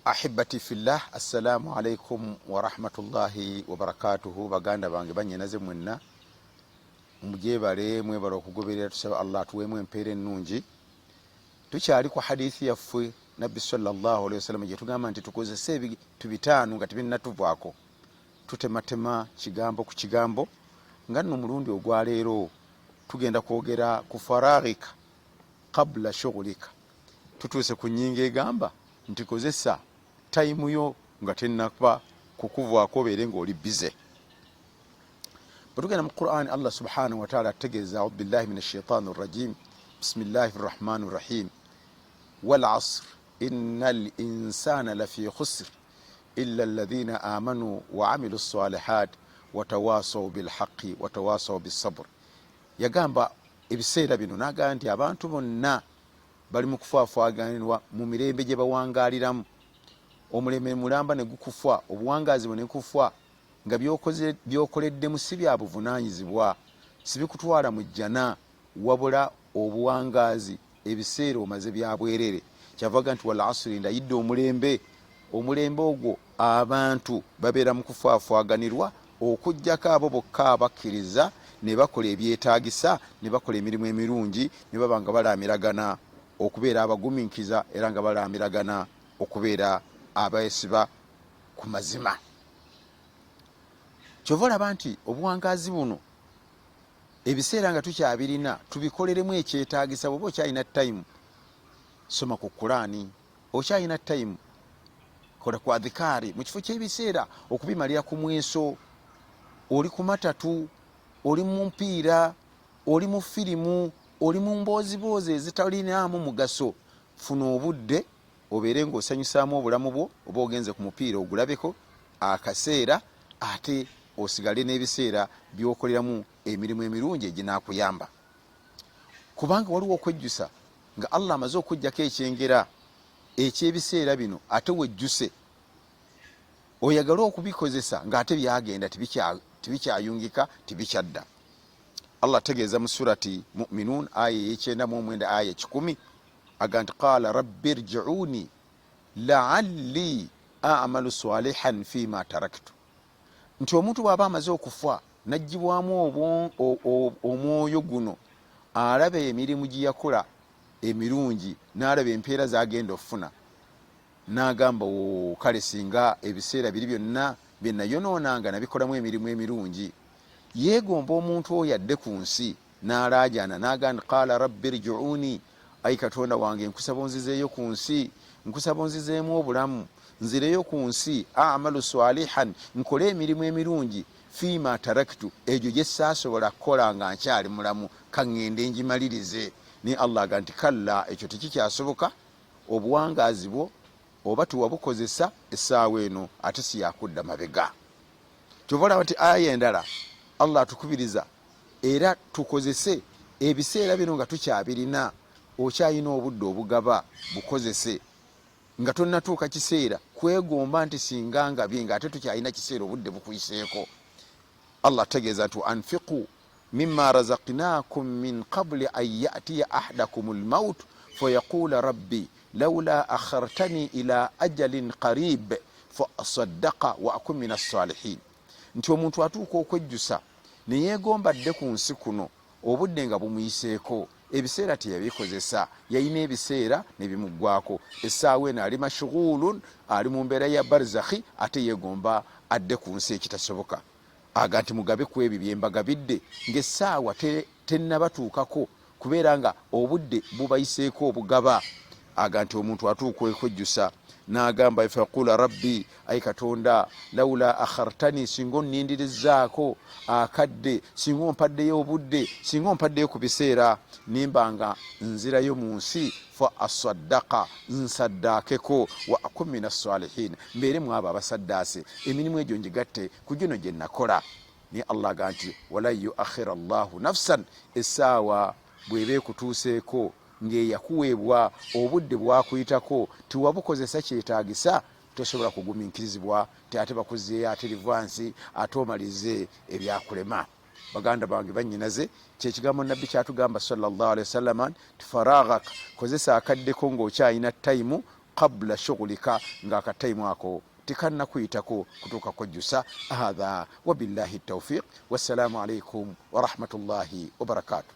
Ahibati fillah, assalamu alaikum warahmatullahi wabarakatuhu. Baganda bange, banyinaze mwenna, mugyebale, mwebale okugoberera. Tusaba Allah atuweemu empeera ennungi. Tukyali ku hadithi yaffe Nabbi sallallahu alaihi wasallam gyetugamba nti tukozese ebintu bitaano nga tebinnatuvaako. Tutematema kigambo ku kigambo, nga nno omulundi ogwaleero tugenda kwogera ku faraghika qabla shughulika. Tutuuse ku nnyingo egamba nti kozesa tayimu yo nga tennaba kukuvaako, obeere ng'oli bize. Bwe tugenda mu Quran, Allah subhanahu wataala ategeeza, audu billahi min ashaitani rrajim, bismillahi rrahmani rrahim, wal asr inna al insana lafi khusr illa alladhina amanu wa amilu salihat watawasau bilhaqi watawasau bisabr. Yagamba ebiseera bino nagamba nti abantu bonna bali mu kufaafaaganirwa mu mirembe gye bawangaaliramu. Omulembe mulamba ne gukufa, obuwangaazi bwe ne kufa nga byokoleddemu si bya buvunaanyizibwa, si bikutwala mu jjana, wabula obuwangaazi ebiseera omaze bya bwerere. Kyavaga nti wal asiri, ndayidde omulembe. Omulembe ogwo abantu babeera mu kufaafaaganirwa, okuggyako abo bokka abakkiriza ne bakola ebyetaagisa, ne bakola emirimu emirungi, ne baba nga balaamiragana okubeera abagumiikiza, era nga balaamiragana okubeera abeesiba ku mazima. Kyova olaba nti obuwangaazi buno, ebiseera nga tukyabirina, tubikoleremu ekyetaagisa. Bwoba okyalina tayimu, soma ku Kulaani. Okyalina tayimu, kola ku adhikaari, mu kifo ky'ebiseera okubimalira ku mweso, oli ku matatu, oli mu mpiira, oli mu firimu, oli mu mbooziboozi ezitalinaamu mugaso. Funa obudde obeere ng'osanyusaamu obulamu bwo, oba ogenze ku mupiira ogulabeko akaseera, ate osigale n'ebiseera by'okoleramu emirimu emirungi eginaakuyamba, kubanga waliwo okwejjusa nga Allah amaze okujjako ekyengera ekyebiseera bino, ate wejjuse oyagale okubikozesa ng'ate byagenda, tebikyayungika, tebikyadda. Allah ategeeza mu surati Muminun, aya eyekyenda mu 9, aya 100, aga nti qala rabbi rjiuni laalli amalu salihan fima taraktu, nti omuntu bw'aba amaze okufa n'aggyibwamu omwoyo guno, alaba emirimu gye yakola emirungi, n'alaba empeera z'agenda okufuna, n'agamba, kale singa ebiseera biri byonna bye nayonoonanga nabikolamu emirimu emirungi. Yeegomba omuntu oyo adde ku nsi, n'alaajana n'agamba, qala rabbi rjiuni, ayi Katonda wange, nkusaba onzizeeyo ku nsi, nkusaba onzizeemu obulamu, nzireyo ku nsi, amalu salihan, nkole emirimu emirungi, fiima taraktu, egyo gye saasobola kukola nga nkyali mulamu, kaŋŋende ngimalirize. Naye Allah aga nti kalla, ekyo tekikyasoboka. Obuwangaazi bwo oba tewabukozesa, essaawa eno ate si yakudda mabega. Kyova olaba nti aya endala Allah atukubiriza era tukozese ebiseera bino nga tukyabirina. Okyalina obudde obugaba, bukozese nga tonnatuuka kiseera kwegomba nti singa ngabye, nga ate tukyalina kiseera, obudde bukuyiseeko. Allah ategeeza nti anfiqu mima razaknakum min qabli an yatiya ahadakum lmaut fayaqula rabbi laula akhartani ila ajalin qarib faasaddaqa wa akun min assalihin, nti omuntu atuuka okwejjusa neyeegomba dde ku nsi kuno, obudde nga bumuyiseeko, ebiseera teyabikozesa. Yalina ebiseera nebimuggwako. Essaawa eno ali mashghulun, ali mu mbeera ya barzakhi, ate yeegomba adde ku nsi, ekitasoboka. Aga nti mugabe ku ebyo byembagabidde ng'essaawa tennabatuukako kubeera nga obudde bubayiseeko obugaba. Aga nti omuntu atuuka okwejjusa n'agamba, faqula rabbi, ayi Katonda, laula akhartani, singa onnindirizaako akadde, singa ompaddeyo obudde, singa ompaddeyo ku biseera, nimba nga nzirayo mu nsi, fa asaddaka, nsaddaakeko, wa akun min assalihin, mbeere mu abo abasaddaase, emirimu egyo ngigatte ku gino gye nakola. Naye Allah aga nti walan yuakhira llahu nafsan, essaawa bw'eba ekutuuseeko ng'eyakuweebwa, obudde bwakuyitako, tiwabukozesa kyetaagisa, tosobola kuguminkirizibwa ti ate bakuzeeyo ate rivansi, ate omalize ebyakulema. Baganda bange, bannyinaze, kyekigambo Nabbi kyatugamba sallallahu alaihi wasallama nti faraghak, kozesa akaddeko ng'okyalina tayimu. Qabula shughulika, ng'akatayimu ako tekannakuyitako kutuuka kwejjusa. Hatha wabillahi taufiq, wassalamu alaikum warahmatullahi wabarakatuh.